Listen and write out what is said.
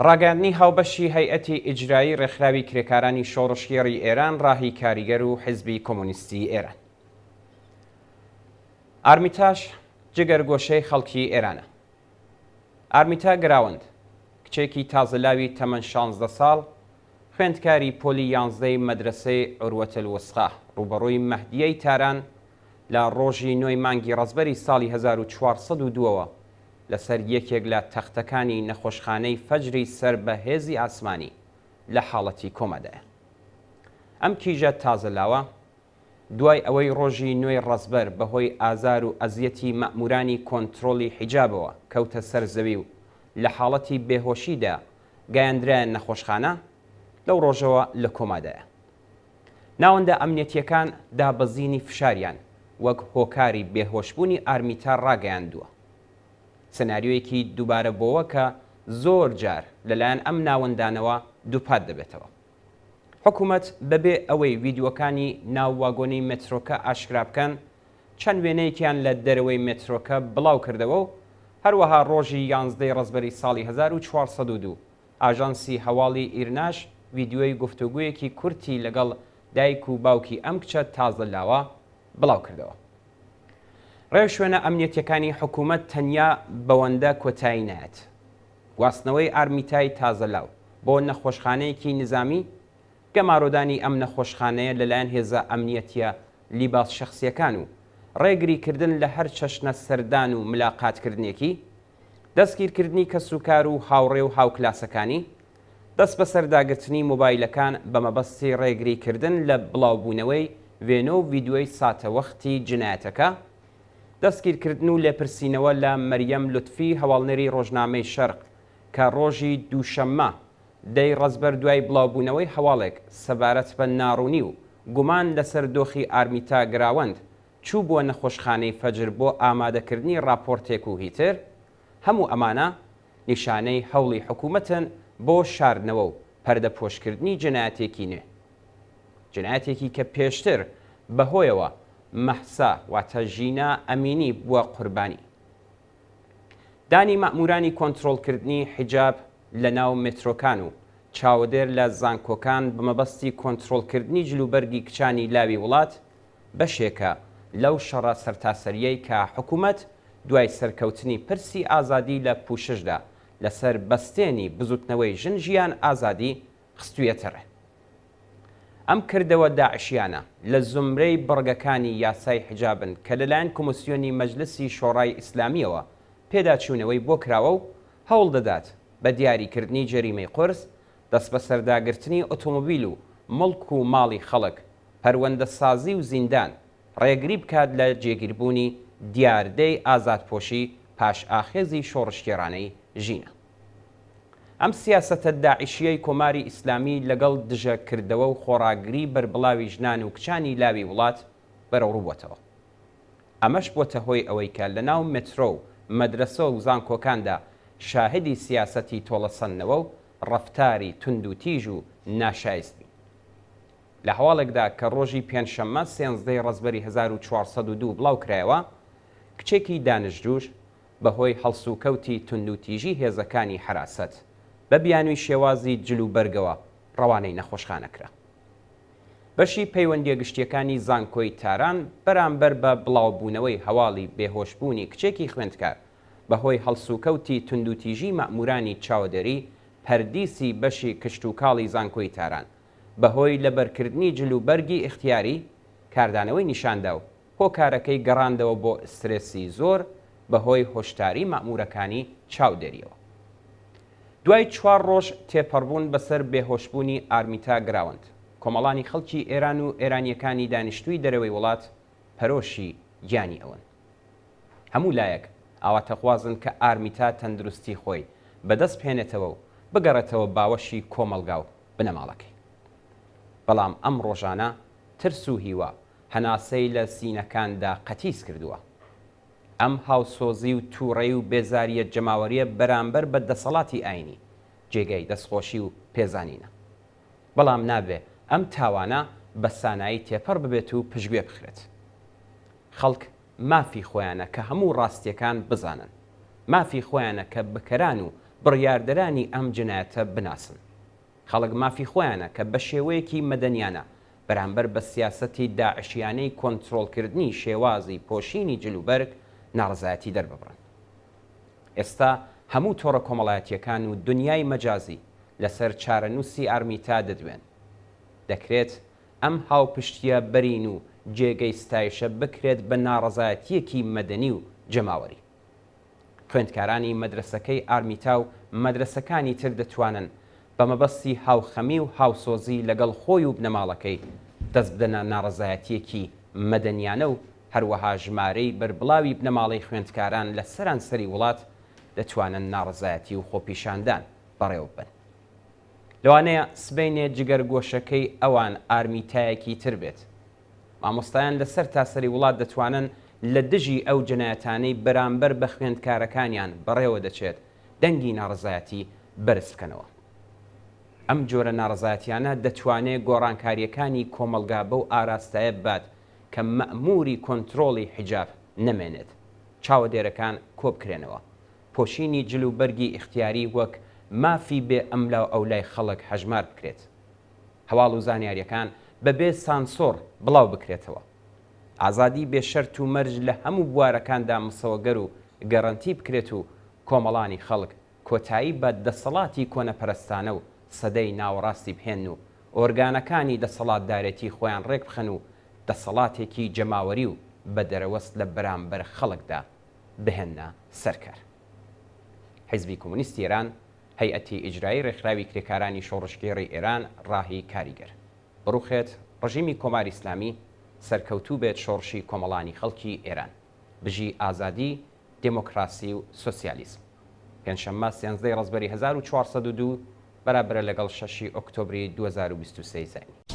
ڕاگەیاندنی هاوبەشی هەیئەتی ئیجرایی ڕێکخراوی کرێکارانی شۆڕشگێڕی ئێران، ڕاهی کاریگەر و حیزبی کۆمۆنیستی ئێران. ئارمیتاش جگەرگۆشەی خەڵکی ئێرانە. ئارمیتا گراوەند، کچێکی تازەلاوی تەمەن شانزدە ساڵ، خوێندکاری پۆلی یانزدەی مەدرەسەی عوروەتەلوسقا، ڕووبەڕووی مەهدیەی تاران لە ڕۆژی نۆی مانگی ڕەزبەری ساڵی 1402 ەوە لەسەر یەکێک لە تەختەکانی نەخۆشخانەی فەجری سەر بە هێزی ئاسمانی لە حاڵەتی کۆمادایە. ئەم کیژە تازەلاوە دوای ئەوەی ڕۆژی نۆی ڕەزبەر بەهۆی ئازار و ئەزیەتی مەئموورانی کۆنترۆڵی حیجابەوە کەوتە سەر زەوی و لە حاڵەتی بێهۆشیدا گەیاندرایە نەخۆشخانە، لەو ڕۆژەوە لە کۆمادایە. ناوەندە ئەمنیەتییەکان دابەزینی فشاریان وەک هۆکاری بێهۆشبوونی ئارمیتا ڕاگەیاندووە. سناریۆیەکی دووبارەبۆوە کە زۆر جار لەلایەن ئەم ناوەندانەوە دووپات دەبێتەوە. حکومەت بەبێ ئەوەی ڤیدیۆکانی ناو واگۆنی مێترۆکە ئاشکرا بکەن، چەند وێنەیەکیان لە دەرەوەی مێترۆکە بڵاو کردەوە و هەروەها ڕۆژی یانزدەی ڕەزبەری ساڵی 1402 ئاژانسی هەواڵی ئیرناش ڤیدیۆی گفتوگۆیەکی کورتی لەگەڵ دایک و باوکی ئەم کچە تازە لاوە بڵاو کردەوە. ڕێوشوێنە ئەمنیەتیەکانی حکومەت تەنیا بەوەندە کۆتایی نایەت. گواستنەوەی ئارمیتای تازەلاو بۆ نەخۆشخانەیەکی نیزامی، گەمارۆدانی ئەم نەخۆشخانەیە لەلایەن هێزە ئەمنیەتیە لیباس شەخسیەکان و ڕێگریکردن لە هەر چەشنە سەردان و ملاقاتکردنێکی، دەستگیرکردنی کەسوکار و هاوڕێ و هاوکلاسەکانی، دەستبەسەرداگرتنی مۆبایلەکان بە مەبەستی ڕێگریکردن لە بڵاوبوونەوەی وێنە و ڤیدیۆی ساتەوەختی جنایەتەکە، دەستگیرکردن و لێپرسینەوە لە مەریەم لوتفی هەواڵنێری ڕۆژنامەی شەرق کە ڕۆژی دووشەممە دەی ڕەزبەر دوای بڵاوبوونەوەی هەواڵێک سەبارەت بە ناڕوونی و گومان لەسەر دۆخی ئارمیتا گراوەند چووبووە نەخۆشخانەی فەجر بۆ ئامادەکردنی ڕاپۆرتێک و هیتر، هەموو ئەمانە نیشانەی هەوڵی حکوومەتن بۆ شاردنەوە و پەردەپۆشکردنی جەنایەتێکی نوێ. جەنایەتێکی کە پێشتر بەهۆیەوە مەهسا واتە ژینا ئەمینی بووە قوربانی. دانی مەئموورانی کۆنترۆڵکردنی حیجاب لە ناو مێترۆکان و چاوەدێر لە زانکۆکان بە مەبەستی کۆنترۆڵکردنی جلوبەرگی کچانی لاوی وڵات بەشێکە لەو شەڕە سەرتاسەرییەی کە حکوومەت دوای سەرکەوتنی پرسی ئازادی لە پووششدا لەسەر بەستێنی بزووتنەوەی ژن ژیان ئازادی خستوویەتە ڕێ. ئەم کردەوە داعشییانە لە زومرەی بڕگەکانی یاسای حیجابن کە لەلایەن کۆمیسیۆنی مەجلسی شۆڕای ئیسلامییەوە پێداچوونەوەی بۆ کراوە و هەوڵ دەدات بە دیاریکردنی جەریمەی قورس، دەستبەسەرداگرتنی ئۆتۆمۆبیل و موڵک و ماڵی خەڵک، پەروەندەسازی و زیندان، ڕێگری بکات لە جێگیربوونی دیاردەی ئازادپۆشی پاش ئاخێزی شۆڕشگێڕانەی ژینا. ئەم سیاسەتە داعشییەی کۆماری ئیسلامی لەگەڵ دژە کردەوە و خۆڕاگری بەربڵاوی ژنان و کچانی لاوی وڵات بەرەوڕوو بۆتەوە. ئەمەش بۆتە هۆی ئەوەی کە لەناو مێترۆ و مەدرەسە و زانکۆکاندا شاهدی سیاسەتی تۆڵەسەندنەوە و ڕەفتاری توندوتیژ و ناشایست بین. لە هەواڵێکدا کە ڕۆژی پێنجشەممە سێنزدەی ڕەزبەری 1402 بڵاو کرایەوە، کچێکی دانشجووش بەهۆی هەڵسوکەوتی توندوتیژی هێزەکانی حەراسەت، بە بیانووی شێوازی جل و بەرگەوە ڕەوانەی نەخۆشخانە کرا. بەشی پەیوەندییە گشتییەکانی زانکۆی تاران بەرامبەر بە بڵاوبوونەوەی هەواڵی بێهۆشبوونی کچێکی خوێندکار بەهۆی هەڵسوکەوتی توندوتیژی مەئموورانی چاودێری پەردیسی بەشی کشتوکاڵی زانکۆی تاران بەهۆی لەبەرکردنی جل و بەرگی ئیختیاری کاردانەوەی نیشاندا و هۆکارەکەی گەڕاندەوە بۆ سترێسی زۆر بەهۆی هۆشداری مەئموورەکانی چاودێریەوە. دوای چوار ڕۆژ تێپەڕبوون بەسەر بێهۆشبوونی ئارمیتا گراوەند، کۆمەڵانی خەڵکی ئێران و ئێرانییەکانی دانیشتووی دەرەوەی وڵات پەرۆشی گیانی ئەون. هەموو لایەک ئاواتەخوازن کە ئارمیتا تەندروستی خۆی بەدەست بهێنێتەوە و بگەڕێتەوە باوەشی کۆمەڵگا و بنەماڵەکەی. بەڵام ئەم ڕۆژانە ترس و هیوا هەناسەی لە سینەکاندا قەتیس کردووە. ئەم هاوسۆزی و تووڕەیی و بێزارییە جەماوەرییە بەرامبەر بە دەسەڵاتی ئایینی، جێگای دەستخۆشی و پێزانینە. بەڵام نابێ ئەم تاوانە بە سانایی تێپەڕ ببێت و پشتگوێ بخرێت. خەڵک مافی خۆیانە کە هەموو ڕاستییەکان بزانن. مافی خۆیانە کە بکەران و بڕیاردەرانی ئەم جەنایەتە بناسن. خەڵک مافی خۆیانە کە بەشێوەیەکی مەدەنیانە بەرامبەر بە سیاسەتی داعشیانەی کۆنترۆڵکردنی شێوازی پۆشینی جلوبەرگ ناڕەزایەتی دەرببڕن. ئێستا هەموو تۆڕە کۆمەڵایەتییەکان و دنیای مەجازی لەسەر چارەنووسی ئارمیتا دەدوێن. دەکرێت ئەم هاوپشتییە بەرین و جێگەی ستایشە بکرێت بە ناڕەزایەتییەکی مەدەنی و جەماوەری. خوێندکارانی مەدرەسەکەی ئارمیتا و مەدرەسەکانی تر دەتوانن بە مەبەستی هاوخەمی و هاوسۆزی لەگەڵ خۆی و بنەماڵەکەی دەست بدەنە ناڕەزایەتییەکی مەدەنیانە و هەروەها ژمارەی بەربڵاوی بنەماڵەی خوێندکاران لە سەرانسەری وڵات دەتوانن ناڕەزایەتی و خۆپیشاندان بەڕێوەببەن. لەوانەیە سبەینێ جگەرگۆشەکەی ئەوان ئارمیتایەکی تر بێت. مامۆستایان لە سەرتاسەری وڵات دەتوانن لە دژی ئەو جەنایەتانەی بەرامبەر بە خوێندکارەکانیان بەڕێوە دەچێت دەنگی ناڕەزایەتی بەرز بکەنەوە. ئەم جۆرە ناڕەزایەتیانە دەتوانێ گۆڕانکارییەکانی کۆمەڵگا بەو ئاراستایە ببات کە مەئموری کۆنترۆڵی حیجاب نەمێنێت، چاوەدێرەکان کۆبکرێنەوە، پۆشینی جل و بەرگی ئیختیاری وەک مافی بێ ئەملاوئەولای خەڵک هەژمار بکرێت. هەواڵ و زانیاریەکان بە بێ سانسۆڕ بڵاو بکرێتەوە. ئازادی بێ شەرت و مەرج لە هەموو بوارەکاندا مسۆگەر و گەرەنتی بکرێت و کۆمەڵانی خەڵک کۆتایی بە دەسەڵاتی کۆنەپەرستانە و سەدەی ناوەڕاستی بهێنن و ئۆرگانەکانی دەسەڵاتدارێتی خۆیان ڕێکبخەن و دەسەڵاتێکی جەماوەری و بە دەرەوەست لە بەرامبەر خەڵکدا بهێننە سەر کار. حیزبی کۆمۆنیستی ئێران، هەیئەتی ئیجرایی ڕێکخراوی کرێکارانی شۆڕشگێڕی ئێران ڕاهی کاریگەر. بڕوخێت ڕژیمی کۆماری ئیسلامی، سەرکەوتوو بێت شۆڕشی کۆمەڵانی خەڵکی ئێران. بژی ئازادی، دێمۆکراسی و سۆسیالیزم. پێنجشەممە سێنزدەی ڕەزبەری 1402 بەرابەرە لەگەڵ شەشی ئۆکتۆبری 2023 زایینی.